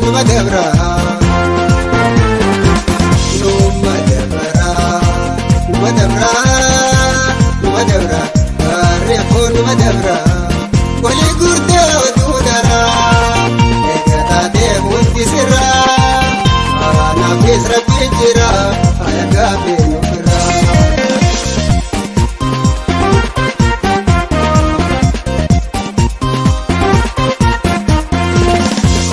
Numa dabra, numa dabra, numa dabra, numa dabra, barreeffoo numa dabra. Walii gurtee oduu daraa, eega taatee hundi sirraa, naafis rabbi jira, alagaa beenu firraa.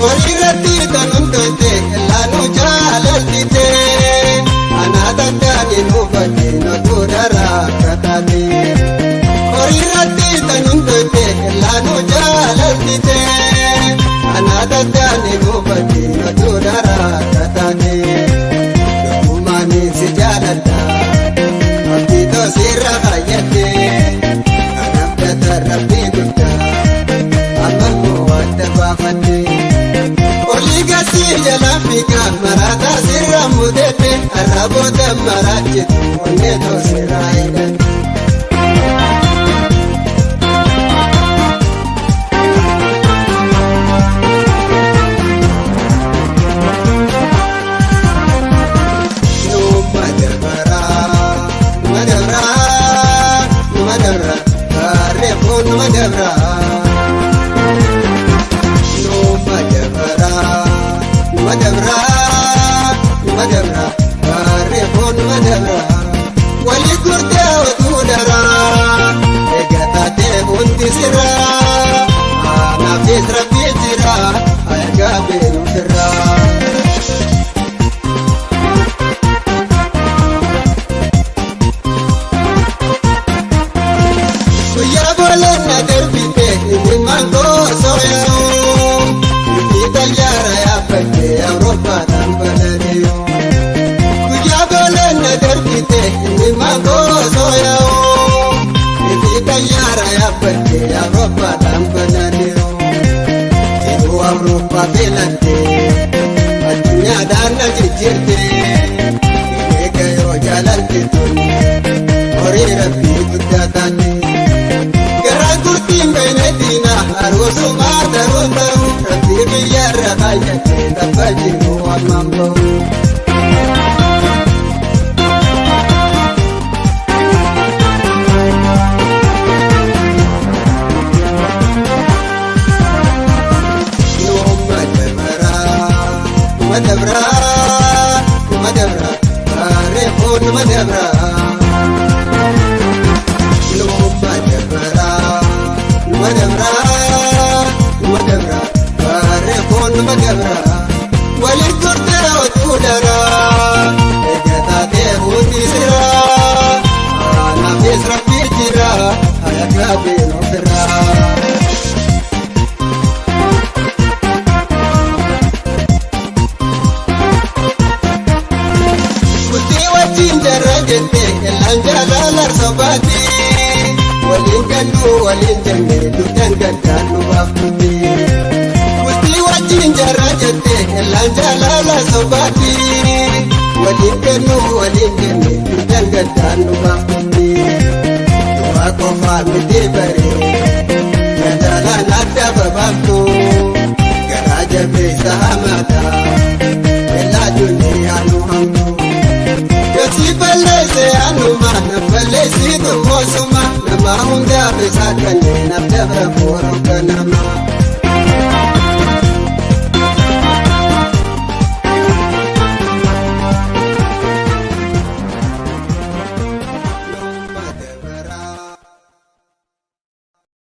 Hojiirratti kan hundoofte laanuu jaalaltite anaa danda'anii hubatte notuu daraa akka taate. Hojiirratti kan hundoofte laanuu jaalaltite anaa danda'anii hubatte notuu daraa akka taate. Dhugumaan si jaaladha abdii toosirra fayyadde kanaaf gata rabbii guddaa amma immoo adda baafadde. Olii gasii jala fiigaa maraataa sirra mudate arraboota maraachitu onnee toosirraa hidhate. Numa dabraa, numa dabraa, numa dabraa, barreeffoo numa dabraa. Numa dabraa, numa dabraa, numa dabraa, barreeffoo numa dabraa. Walii gurtee oduu daraa, eega taatee hundi sirraa, naafis rabbi jira, alagaa beenu firraa. Guyyaa boolonna darbite inni goosoo yaa'u Itti xayyaara yaabbate Awurooppaadhaan balali'u. Guyyaa boolonna darbite inni goosoo yaa'u Itti xayyaara yaabbate Awurooppaadhaan balali'u. Jiruu Awurooppaa filatte addunyaadhaan na jijjiirte eega yoo jaalalti tun horii rabbii guddaa taate. Garaan gurtiin beeyladina aruusumaa taruun ta'u rabbii biyyarra baay'ate tabba jiru ammaan ba'u. Numa dabraa, numa dabraa, numa dabraa, barreeffoo numa dabraa. Numa dabraa, numa dabraa, numa dabraa, barreeffoo numa dabraa. Walii gurtee oduu daraa, eega taatee hundi siraa, naafis rabbi jira, alagaa beenu firraa. Bultii wajjin jarra jette ellaan jaalala sobaati. Waliin galluu waliin jenne dugdaan gaddaan nu baaftutti. Bultii wajjin jarra jette ellaan jaalala sobaati. Waliin galluu waliin jenne dugdaan gaddaan nu baaftutti. Du'a qofaa miti baree jaalaan adda babaaftu. Garaa jabeessa hamaadha elaa duniyaa nu hamtu. Yosi balleesse anuma na balleessitu moosuma nama hundaaf isaa kanneen abdabra booroo ganama.